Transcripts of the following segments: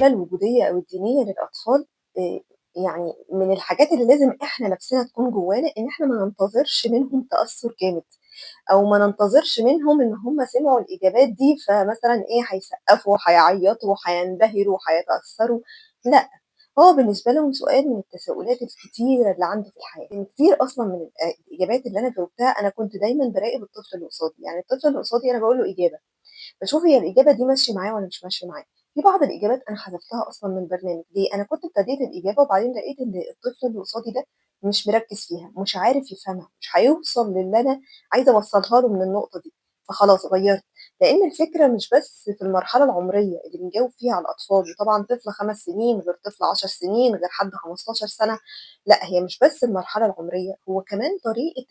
الأسئلة الوجودية أو الدينية للأطفال، يعني من الحاجات اللي لازم إحنا نفسنا تكون جوانا إن إحنا ما ننتظرش منهم تأثُّر جامد، أو ما ننتظرش منهم إن هم سمعوا الإجابات دي فمثلًا إيه، هيسقّفوا، هيعيطوا، هينبهروا، هيتأثّروا، لأ، هو بالنسبة لهم سؤال من التساؤلات الكتيرة اللي عنده في الحياة. يعني كتير أصلًا من الإجابات اللي أنا جاوبتها أنا كنت دايمًا باراقب الطفل اللي قصادي، يعني الطفل اللي قصادي أنا باقول له إجابة، باشوف هي الإجابة دي ماشية معاه والّا مش ماشية معاه. في بعض الإجابات أنا حذفتها أصلًا من البرنامج، ليه؟ أنا كنت ابتديت الإجابة وبعدين لقيت إن الطفل اللي قصادي ده مش مركّز فيها، مش عارف يفهمها، مش هيوصل للي أنا عايزة أوصّلها له من النقطة دي، فخلاص غيّرت. لإن الفكرة مش بس في المرحلة العمرية اللي بنجاوب فيها على الأطفال، وطبعًا طفل 5 سنين غير طفل 10 سنين غير حد 15 سنة، لأ هي مش بس المرحلة العمرية، هو كمان طريقة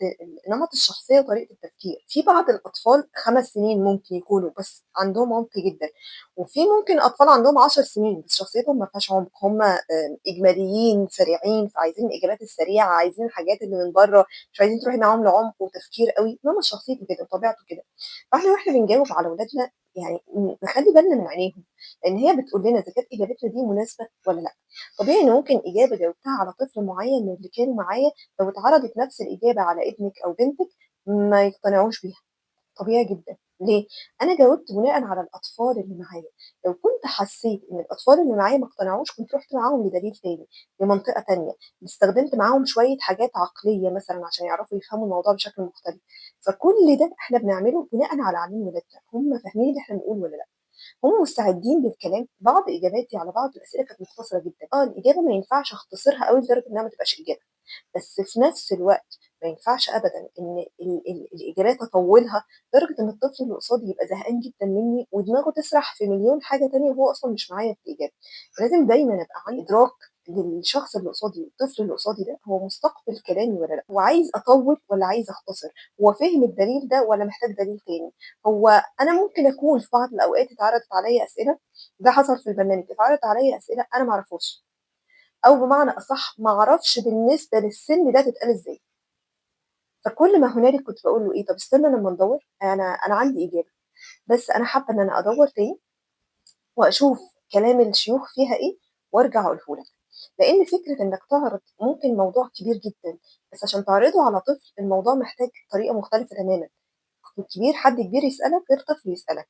نمط الشخصية وطريقة التفكير. في بعض الأطفال 5 سنين ممكن يكونوا بس عندهم عمق جدًا، وفي ممكن أطفال عندهم 10 سنين بس شخصيتهم ما فيهاش عمق، هم إجماليين سريعين، فعايزين الإجابات السريعة، عايزين الحاجات اللي من بره، مش عايزين تروحي معاهم لعمق وتفكير أوي، نمط شخصيته كده وطبيعته كده. فإحنا وإحنا بنجاوب على ولادنا يعني نخلي بالنا من عينيهم، لأن هي بتقول لنا إذا كانت إجابتنا دي مناسبة ولا لأ. طبيعي إن ممكن إجابة جاوبتها على طفل معين من اللي كانوا معايا لو اتعرضت نفس الإجابة على ابنك أو بنتك ما يقتنعوش بيها، طبيعي جداً. ليه؟ أنا جاوبت بناءً على الأطفال اللي معايا، لو كنت حسيت إن الأطفال اللي معايا ما اقتنعوش كنت رحت معاهم لدليل تاني، لمنطقة تانية، استخدمت معاهم شوية حاجات عقلية مثلاً عشان يعرفوا يفهموا الموضوع بشكل مختلف. فكل ده إحنا بنعمله بناءً على عينين ولادنا، هم فاهمين اللي إحنا بنقوله ولا لأ، هم مستعدين للكلام. بعض إجاباتي على بعض الأسئلة كانت مختصرة جداً، الإجابة ما ينفعش أختصرها أوي لدرجة إنها ما تبقاش إجابة، بس في نفس الوقت ما ينفعش أبداً إن الإجابات أطولها لدرجة إن الطفل اللي قصادي يبقى زهقان جداً مني ودماغه تسرح في مليون حاجة تانية وهو أصلاً مش معايا في الإجابة. لازم دايماً أبقى عندي إدراك للشخص اللي قصادي، الطفل اللي قصادي ده هو مستقبل كلامي ولا لأ، هو عايز أطول ولا عايز أختصر، هو فهم الدليل ده ولا محتاج دليل تاني. هو أنا ممكن أكون في بعض الأوقات اتعرضت عليا أسئلة، ده حصل في البرنامج، اتعرضت عليا أسئلة أنا ما أعرفهاش، أو بمعنى أصح ما أعرفش بالنسبة للسن ده تتقال إزاي. فكل ما هنالك كنت بقول له إيه، طب استنى لما ندور، أنا عندي إجابة، بس أنا حابة إن أنا أدور تاني وأشوف كلام الشيوخ فيها إيه وأرجع أقوله لك. لأن فكرة إنك تعرض ممكن موضوع كبير جداً، بس عشان تعرضه على طفل الموضوع محتاج طريقة مختلفة تماماً. حد كبير يسألك غير طفل يسألك.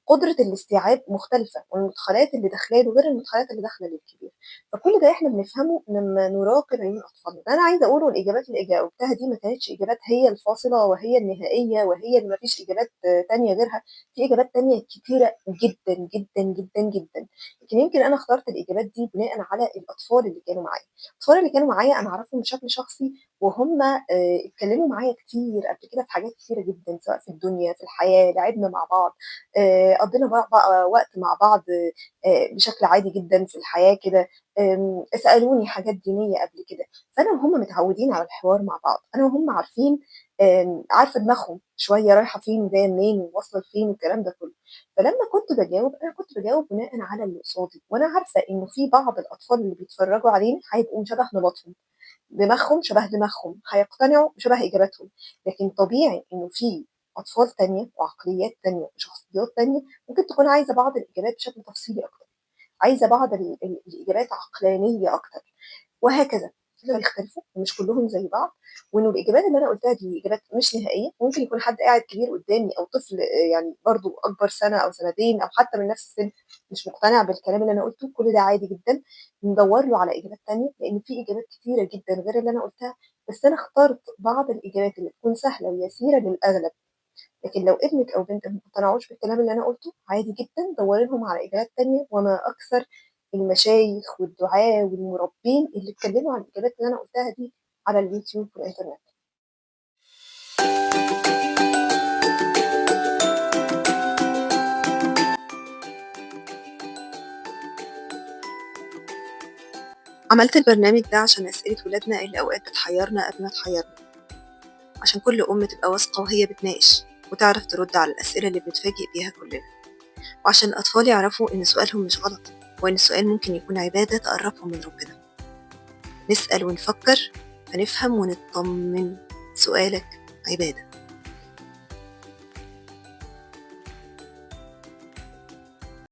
قدرة الاستيعاب مختلفة، والمدخلات اللي داخلاله غير المدخلات اللي داخلة للكبير. فكل ده إحنا بنفهمه لما نراقب عيون أطفالنا. أنا عايزة أقوله الإجابات اللي جاوبتها دي ما كانتش إجابات هي الفاصلة وهي النهائية وهي اللي ما فيش إجابات تانية غيرها، في إجابات تانية كتيرة جداً، جداً، جداً، جداً. لكن يمكن أنا اخترت الإجابات دي بناءً على الأطفال اللي كانوا معايا. الأطفال اللي كانوا معايا أنا أعرفهم بشكل شخصي، وهم اتكلموا معايا كتير قبل كده في حاجات كتيرة جداً، سواء في الدنيا، في الحياة، لعبنا مع بعض، قضينا وقت مع بعض، بشكل عادي جداً في الحياة كده، سألوني حاجات دينية قبل كده. فأنا وهم متعودين على الحوار مع بعض، أنا وهم عارفة دماغهم شوية رايحة فين وجاية منين وواصلة لفين والكلام ده كله. فلما كنت بجاوب، أنا كنت بجاوب بناءً على اللي قصادي، وأنا عارفة إنه في بعض الأطفال اللي بيتفرجوا علينا هيبقوا شبه نمطهم، دماغهم شبه دماغهم، هيقتنعوا بشبه إجاباتهم. لكن طبيعي إنه في أطفال تانية وعقليات تانية وشخصيات تانية ممكن تكون عايزة بعض الإجابات بشكل تفصيلي أكتر، عايزة بعض الإجابات عقلانية أكتر، وهكذا. بيختلفوا ومش كلهم زي بعض، وإنه الإجابات اللي أنا قلتها دي إجابات مش نهائية. ممكن يكون حد قاعد كبير قدامي أو طفل برضو أكبر سنة أو سنتين أو حتى من نفس السن مش مقتنع بالكلام اللي أنا قلته، كل ده عادي جداً. ندور له على إجابات تانية، لأن في إجابات كتيرة جداً غير اللي أنا قلتها، بس أنا اخترت بعض الإجابات اللي تكون سهلة ويسيرة للأغلب. لكن لو ابنك أو بنتك ما اقتنعوش بالكلام اللي أنا قلته، عادي جداً، دوري لهم على إجابات تانية. وما أكثر المشايخ والدعاة والمربين اللي اتكلموا عن الإجابات اللي أنا قلتها دي على اليوتيوب والإنترنت. عملت البرنامج ده عشان أسئلة ولادنا اللي أوقات بتحيرنا قبل ما تحيرنا، عشان كل أم تبقى واثقة وهي بتناقش وتعرف ترد على الأسئلة اللي بنتفاجئ بيها كلنا، وعشان الأطفال يعرفوا إن سؤالهم مش غلط، وإن السؤال ممكن يكون عبادة تقربهم من ربنا. نسأل ونفكر فنفهم ونطمن. سؤالك عبادة.